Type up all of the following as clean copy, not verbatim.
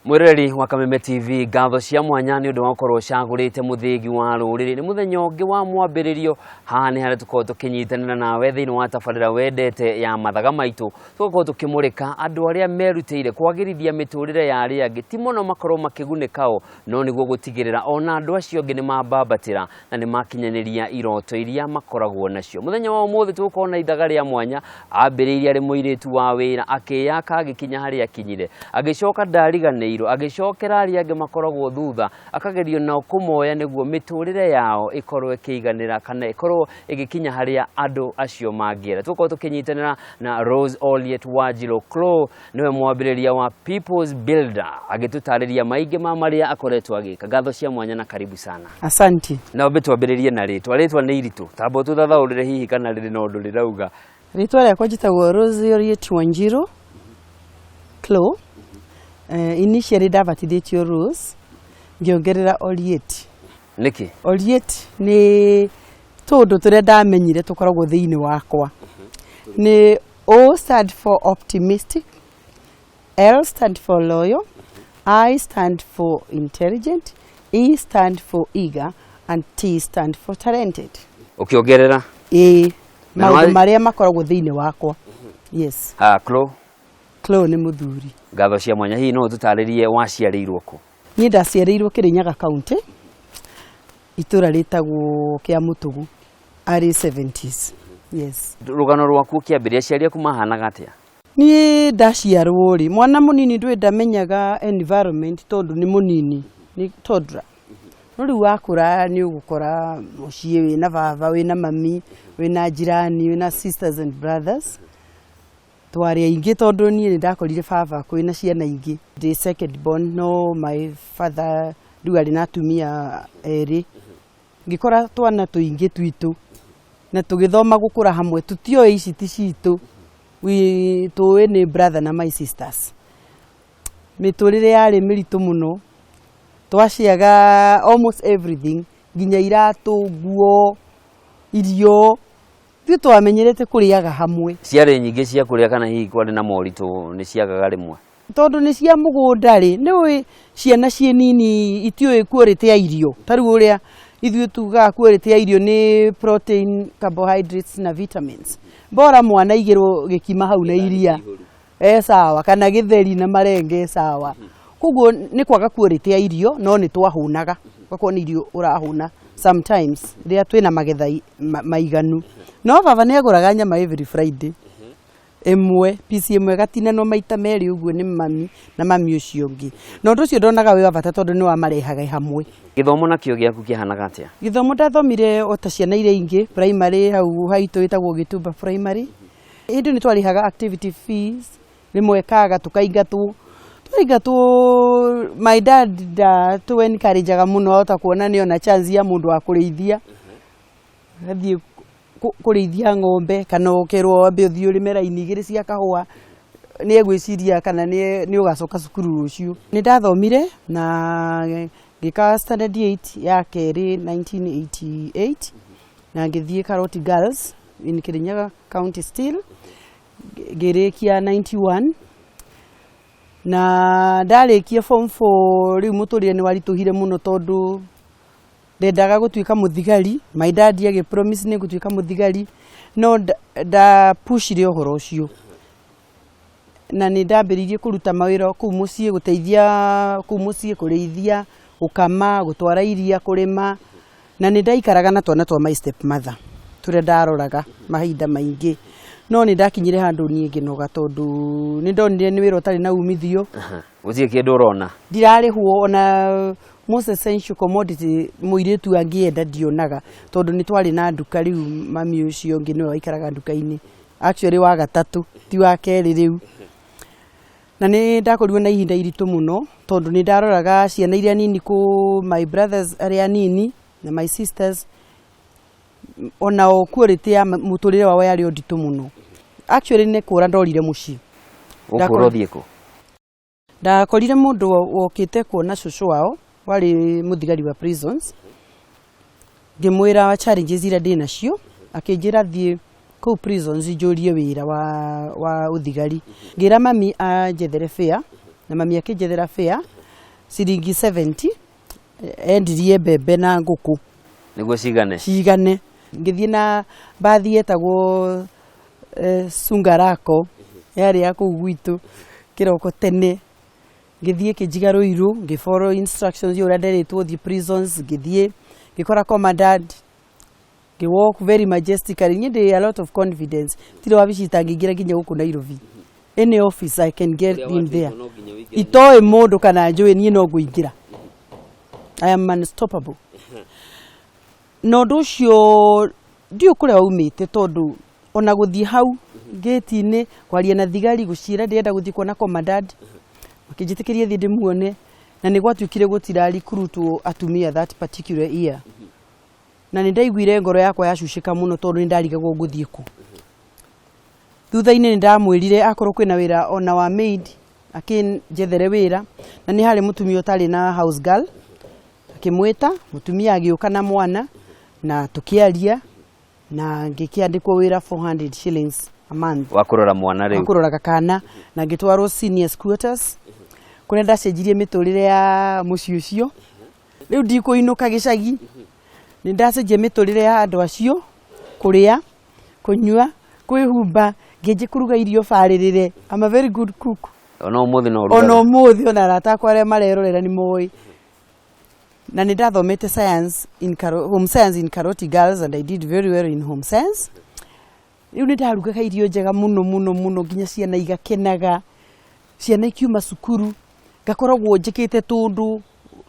Mwĩroreri wa Kameme TV, ngatho cia mwanya nĩ ũndũ wa gũkorwo ũcagũrĩte mũthĩgi wa rũrĩrĩ. Nĩ mũthenya ũngĩ wa mwambĩrĩrio, haha nĩ harĩa tũkoragwo tũkĩnyitanĩra nawe thĩinĩ wa tabarĩra wendete ya mathaga maitũ, tũgakorwo tũkĩmũrĩka andũ arĩa merutĩire kwagĩrithia mĩtũrĩre ya arĩa angĩ, ti mũno makorwo makĩgunĩka o, no nĩguo gũtigĩrĩra ona andũ acio angĩ nĩ mambambatĩra na nĩ makinyanĩria iroto iria makoragwo nacio. Mũthenya wa ũmũthĩ tũgũkorwo na ithaga rĩa mwanya, ambĩrĩirie arĩ mũirĩtu wa wĩra, akĩyaka agĩkinya harĩa akinyire, agĩcoka ndariganĩirwo, agĩcokera arĩa angĩ makoragwo thutha, akageria nao kũmoya nĩguo mĩtũrĩre yao ĩkorwo ĩkĩiganĩra kana ĩkorwo ĩgĩkinya harĩa andũ acio mangĩenda. Tũgũkorwo tũkĩnyitanĩra na Rose Oliet Wanjiru Crow, nĩwe mwambĩrĩria wa People's Builder, agĩtũtarĩria maingĩ ma marĩa akoretwo agĩka. Ngatho cia mwanya na karibu sana. Asante. Na wambe twambĩrĩrie na rĩtwa. Rĩtwa nĩ iritũ, tamba ũtũthathaũrĩre hihi kana rĩrĩ na ũndũ rĩrauga. Rĩtwa rĩakwa njĩtagwo Rose Oriet Wanjiru Clo. Initially ndabatithĩtio Rose, ngĩongerera Oriet. Nĩkĩ? Oriet nĩ tũndũ tũrĩa ndamenyire tũkoragwo thĩinĩ wakwa. Nĩ O stand for optimistic, L stand for loyal, I stand for intelligent, E stand for eager, and T stand for talented. Ũkĩongerera? Ĩĩ, Na maũndũ marĩa makoragwo thĩinĩ wakwa. Yes. Ah, Clo? Clo nĩ mũthuri. Ngatho cia mwanya, hihi no ũtũtarĩrie waciarĩirwo kũ? Niĩ ndaciarĩirwo Kĩrĩnyaga County, itũra rĩtagwo Kĩamũtũgũ, early 70s. Yes. Rũgano rwaku ũkĩambĩrĩria, aciari aku mahanaga atĩa? Niĩ ndaciarwo rĩ, mwana mũnini ndũĩ ndamenyaga environment tondũ nĩ mũnini, nĩ toddler. No rĩu wakũra nĩ ũgũkora mũciĩ wĩna baba, wĩna mami, wĩna njirani, wĩna sisters and brothers. Twarĩ aingĩ tondũ niĩ nĩ ndakorire baba kwĩna ciana ingĩ. Ndĩ second born no my father rĩu arĩ na atumia erĩ. Ngĩkora twana tũingĩ twitũ na tũgĩthoma gũkũra hamwe, tũtioĩ ici ti citũ, tũĩ nĩ brother na my sisters. Mĩtũrĩre yarĩ mĩritũ mũno, twaciaga almost everything, nginya iratũ, nguo, irio, ithuĩ twamenyerete kũrĩaga hamwe. Ciarĩ nyingĩ cia kũrĩa kana hihi kwarĩ na moritũ nĩ ciagaga rĩmwe? Tondũ nĩ cia mũgũnda rĩ, nĩ ũĩ ciana ciĩ nini itiũĩ quality ya irio, ta rĩu ũrĩa ithuĩ tugaga quality ya irio nĩ protein, carbohydrates na vitamins. Bora mwana aigĩrwo gĩkima hau na iria e sawa, kana gĩtheri na marenge e sawa. Koguo nĩ kwaga quality ya irio, no nĩ twahũnaga, ũgakorwo nĩ irio ũrahũna sometimes rĩrĩa twĩna magetha maiganu. No baba nĩ agũraga nyama every Friday. Ĩmwe, piece ĩmwe ĩgatinanwo maita merĩ ũguo nĩ mami na mami ũcio ũngĩ. Na ũndũ ũcio ndonaga wĩ wa bata tondũ nĩ wamarehaga hamwe. Gĩthomo nakĩo gĩaku kĩahanaga atĩa? Gĩthomo ndathomire o ta ciana iria ingĩ, primary hau haitũ ĩtagwo Gĩtumba Primary. Hĩndĩ ĩyo nĩ twarĩhaga activity fees, rĩmwe kaga tũkaingatwo. Twaingatwo my dad ndatũ encourage aga mũno ahota kuona nĩ ona chance ya mũndũ wa kũrĩithia. Athiĩ kũrĩithia ng'ombe kana ũkerwo wambe ũthiĩ ũrĩme raini igĩrĩ cia kahũa, nĩ egwĩciria kana nĩ ũgacoka cukuru rũciũ. Nĩ ndathomire na ngĩka standard 8 ya kerĩ 1988 na ngĩthiĩ Karoti Girls in Kirinyaga County still, ngĩrĩkia 91 na ndarĩkia form 4 rĩu mũtũrĩre nĩ waritũhire mũno tondũ ndendaga gũtuĩka mũthigari. My dad agĩ promise nĩ ngũtuĩka mũthigari, no ndapushire ũhoro ũcio na nĩ ndambĩrĩirie kũruta mawĩra kũu mũciĩ, gũteithia kũu mũciĩ, kũrĩithia, gũkama, gũtwara iria, kũrĩma, na nĩ ndaikaraga na twana twa my step mother tũrĩa ndaroraga mahinda maingĩ. No nĩ ndakinyire handũ niĩ ngĩnoga tondũ nĩ ndonire nĩ wĩra ũtarĩ na umithio. Gũtirĩ kĩndũ ũrona. Ndirarĩhwo ona most essential commodity mũirĩtu angĩenda ndionaga, tondũ nĩ twarĩ na nduka rĩu mami ũcio ũngĩ nĩwe waikaraga nduka-inĩ, actually wa gatatũ ti wa kerĩ rĩu. Na nĩ ndakorirwo na ihinda iritũ mũno tondũ nĩ ndaroraga ciana iria nini kũ my brothers arĩa anini na my sisters, onao quality ya mũtũrĩre wao yarĩ o nditũ mũno. Actually nĩ kũra ndorire mũciĩ. Ũkũra ũthiĩ kũ? Ndakorire mũndũ wokĩte kuona cũcũ wao warĩ mũthigari wa prisons, ngĩmwĩra challenges iria ndĩ nacio, akĩnjĩra thiĩ kũu prisons njũrie wĩra wa ũthigari. Ngĩra mami anjethere fare na mami akĩnjethera fare. Ciringi 70 endirie mbembe na ngũkũ. Nĩguo cigane. Cigane. Ngĩthiĩ na mbathi yetagwo Sungarako, yarĩ ya kũu gwitũ, kĩroko tene ngĩthiĩ kĩnjiga Ruiru, ngĩ follow instructions ũrĩa nderĩtwo thiĩ prisons. Ngĩthiĩ ngĩkora commandant, ngĩ walk very majestically. Niĩ ndĩ a lot of confidence, tirĩ wabici itangĩingĩra nginya gũkũ Nairobi. Any office I can get in there, itoĩ mũndũ kana njũĩ, niĩ no ngũingĩra. I am unstoppable. Na ũndũ ũcio ndiũĩ kũrĩa waumĩte, tondũ ona gũthiĩ hau ngĩti-inĩ kwaria na thigari, gũciĩra ndĩrenda gũthiĩ kuona commandant, makĩnjĩtĩkĩria thiĩ ndĩmuone. Na nĩ gwatuĩkire gũtira recruitwo atumia that particular year, na nĩ ndaiguire ngoro yakwa yacucĩka mũno, tondũ nĩ ndarigagwo ngũthiĩ kũ. Thutha-inĩ nĩ ndamwĩrire akorwo kwĩna wĩra ona wa maid akĩnjethere wĩra, na nĩ harĩ mũtumia ũtarĩ na house girl. Akĩmwĩta mũtumia, agĩũka na mwana, na tũkĩaria na ngĩkĩandĩkwo wĩra 400 shillings a month. Wa kũrora mwana rĩu. Kũrora kana, na ngĩtwarwo seniors quarters, kũrĩa ndacenjirie mĩtũrĩre ya mũciĩ ũcio. Rĩu ndikũinũka gĩcagi, nĩ ndacenjia mĩtũrĩre ya andũ acio, kũrĩa, kũnyua, kwĩhumba, ngĩnjia kũruga irio barĩrĩre. I'm a very good cook. Ona ũmũthĩ no ona ũrugaga? Ũmũthĩ ona arata akwa arĩa marerorera nĩ moĩ. Na nĩ ndathomete science in home science in Karoti Girls, and I did very well in home science. Rĩu nĩ ndarugaga irio njega mũno mũno mũno, nginya ciana igakenaga. Ciana ikiuma cukuru ngakoragwo njĩkĩte tũndũ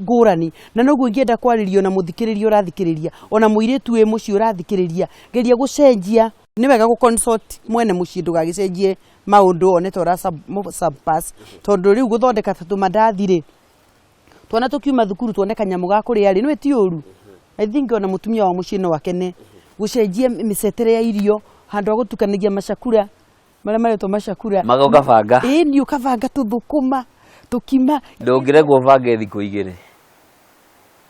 ngũrani. Na noguo ingĩenda kwarĩrio na mũthikĩrĩria ũrathikĩrĩria, ona mũirĩtu wĩ mũciĩ ũrathikĩrĩria, geria gũcenjia. Nĩ wega gũ consult mwene mũciĩ, ndũgagĩcenjie maũndũ one ta ũra surpass, tondũ rĩu gũthondeka ta tũmandathi rĩ, twana tũkiuma thukuru tuone kanyamũ ga kũrĩa rĩ, nĩ ti ũru. I think ona mũtumia wa mũciĩ no akene gũcenjia mĩcetere ya irio, handũ ha gũtukanagia macakura marĩa maretwo macakura. Maga ũkabanga. Ĩĩ, nĩ ũkabanga tũthũkũma, tũkima. Ndũngĩregwo ũbange thikũ 2,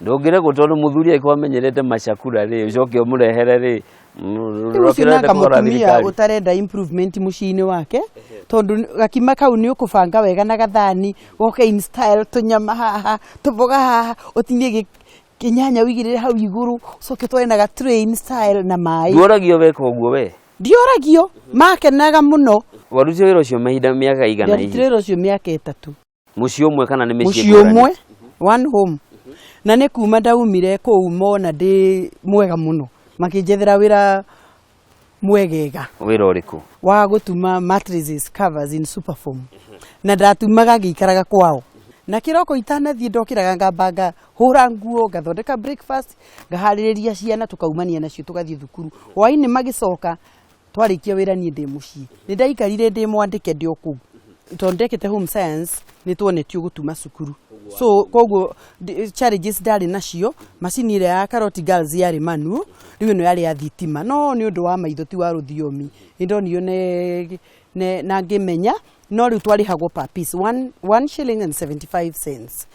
ndũngĩregwo, tondũ mũthuri angĩkorwo amenyerete macakura rĩ, ũcoke ũmũrehere rĩ. Rĩu ũcio nanga mũtumia ũtarenda improvement mũciĩ-inĩ wake, tondũ gakima kau nĩ ũkũbanga wega na gathani goke in style, tũnyama haha, tũmboga haha, ũtinie kĩnyanya ũigĩrĩre hau igũrũ, ũcoke ũtware na ga tray in style na maĩ. Nduoragio weka ũguo we? Ndioragio, makenaga mũno. Warutire wĩra ũcio mahinda mĩaka igana hihi? Ndarutire wĩra ũcio mĩaka 3. Mũciĩ ũmwe kana nĩ mĩciĩ Mũciĩ ngũrani? ũmwe, one home. Na nĩ kuma ndaumire kũu mona ndĩ mwega mũno, makĩnjethera wĩra mwegega. Wĩra ũrĩkũ? Wa gũtuma mattresses covers in superform, na ndatumaga ngĩikaraga kwao. Na kĩroko itanathiĩ ndokĩraga, ngamba ngahũra nguo, ngathondeka breakfast, ngaharĩrĩria ciana, tũkaumania nacio tũgathiĩ thukuru. Hwainĩ magĩcoka, twarĩkia wĩra niĩ ndĩ mũciĩ. Nĩ ndaikarire ndĩ mwandĩke ndĩ o kũu, tondũ ndekĩte home science, nĩ tuonetio gũtuma cukuru. So koguo challenges ndarĩ nacio, macini ĩrĩa ya Karoti Girls yarĩ manual, rĩu ĩno yarĩ ya thitima. No nĩ ũndũ wa maitho, ti wa rũthiomi, nĩ ndonio na ngĩmenya. No rĩu twarĩhagwo per piece, one shilling and 75 cents,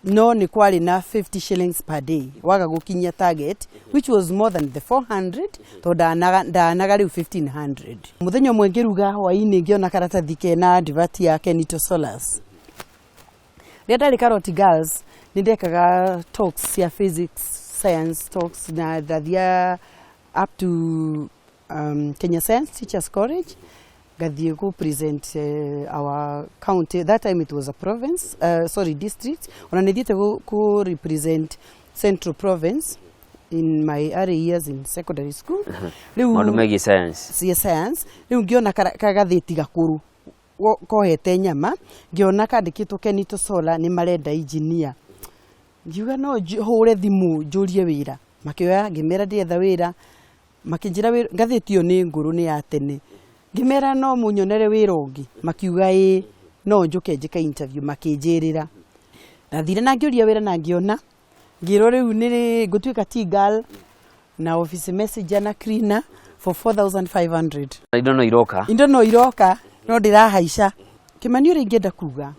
no nĩ kwarĩ na 50 shillings per day waga gũkinyia target, which was more than the 400, tondũ ndanaga rĩu 1500. Mũthenya ũmwe ngĩruga hwaĩ-inĩ, ngĩona karatathi kena advert ya Kenito Solars. Rĩrĩa ndarĩ Karoti Girls, nĩ ndekaga talks cia physics, science talks, na ndathia up to Kenya Science Teachers College, ngathiĩ kũ present our county. That time it was a province, sorry, district. Ona nĩ thiĩte kũ represent Central Province in my early years in secondary school. Rĩu Maũndũ megiĩ science. Cia science. Rĩu ngĩona kagathĩti gakũrũ kohete nyama, ngĩona kandĩkĩtwo Kenito Solar nĩ marenda engineer. Ngiuga no hũre thimũ njũrie wĩra. Makĩoya, ngĩmera ndĩretha wĩra, makĩnjĩra ngathĩti ĩyo nĩ ngũrũ, nĩ ya tene. Ngĩmera no mũnyonere wĩra ũngĩ, makiuga ĩĩ, no njũke njĩke interview. Makĩnjĩrĩra, ndathire na ngĩũria wĩra na ngĩona, ngĩrwo rĩu nĩ ngũtuĩka tea girl na office messenger na cleaner for 4500. Indo no iroka. Indo no iroka, no ndĩrahaica. Kĩmani, ũrĩa ingĩenda kuga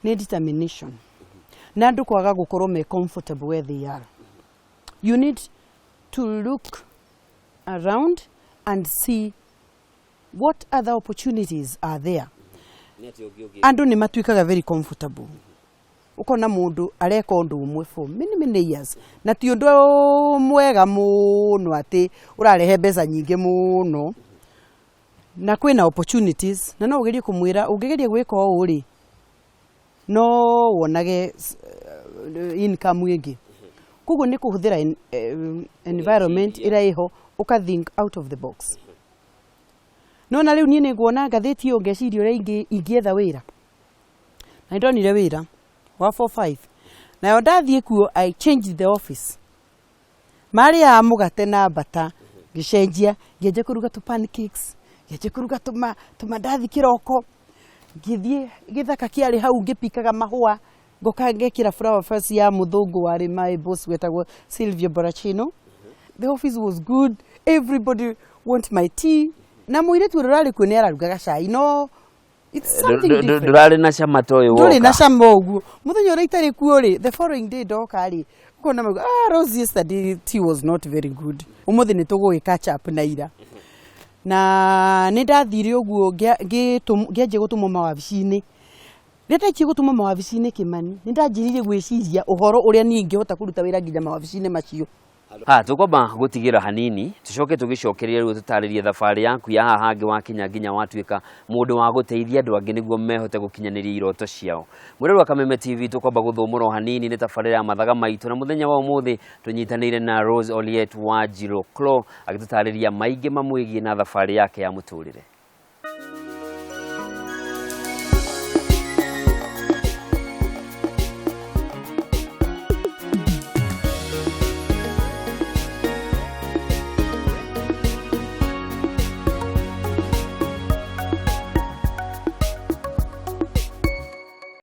nĩ determination na andũ kwaga gũkorwo me comfortable where they are. You need to look around and see what other opportunities are there. Andũ nĩ matuĩkaga very comfortable. Ũkona mũndũ areka ũndũ ũmwe for many many years na ti ũndũ mwega mũno atĩ ũrarehe mbeca nyingĩ mũno, na kwĩna opportunities, na no ũgerie kũmwĩra ũngĩgeria gwĩka ũũ rĩ, no wonage income ĩngĩ. Koguo nĩ kũhũthĩra environment ĩrĩa ĩho, ũka think out of the box. No na rĩu niĩ nĩ nguona ngathĩti ĩyo ngeciria ũrĩa ingĩetha wĩra, na nĩ ndonire wĩra wa 45, nayo ndathiĩ kuo I changed the office. Marĩaga mũgate na mbata, ngĩcenjia, ngĩanjia kũruga tũ pancakes, ngĩanjia kũruga tũmandathi kĩroko, ngĩthiĩ gĩthaka kĩarĩ hau ngĩpikaga mahũa, ngoka ngekĩra flower vase ya mũthũngũ warĩ my boss wetagwo Silvio Borracino. The office was good, everybody want my tea, na mũirĩtu ũrĩa ũrarĩ kuo nĩ ararugaga cai, no it's something different. Ndũrarĩ na cama ta ũyũ Ndũrĩ na woka. Cama ũguo. Mũthenya ũrĩa itarĩ kuo rĩ, the following day ndoka rĩ, ũkona mauga, "Ah, Rose, yesterday tea was not very good, ũmũthĩ nĩ tũgũgĩ catch up na ira." Na nĩ ndathire ũguo ngĩanjia gũtũmwo mawabici-inĩ. Rĩrĩa ndanjia gũtũmwo mawabici-inĩ, Kĩmani, nĩ ndanjĩrĩirie gwĩciria ũhoro ũrĩa niĩ ingĩhota kũruta wĩra nginya mawabici-inĩ macio. Ha tũkwamba gũtigĩra hanini, tũcoke tũgĩcokerie rĩu tũtarĩrie thabarĩ yaku ya haha hangĩ wakinya nginya watuĩka mũndũ wa gũteithia andũ angĩ nĩguo mehote gũkinyanĩria iroto ciao. Mwĩrori wa Kameme TV, tũkwamba gũthũmũra o hanini. Nĩ tabarĩra ya Mathaga Maitũ, na mũthenya wa ũmũthĩ tũnyitanĩire na Rose Oliet wa Njiro Clo agĩtũtarĩria maingĩ mamwĩgiĩ na thabarĩ yake ya mũtũrĩre.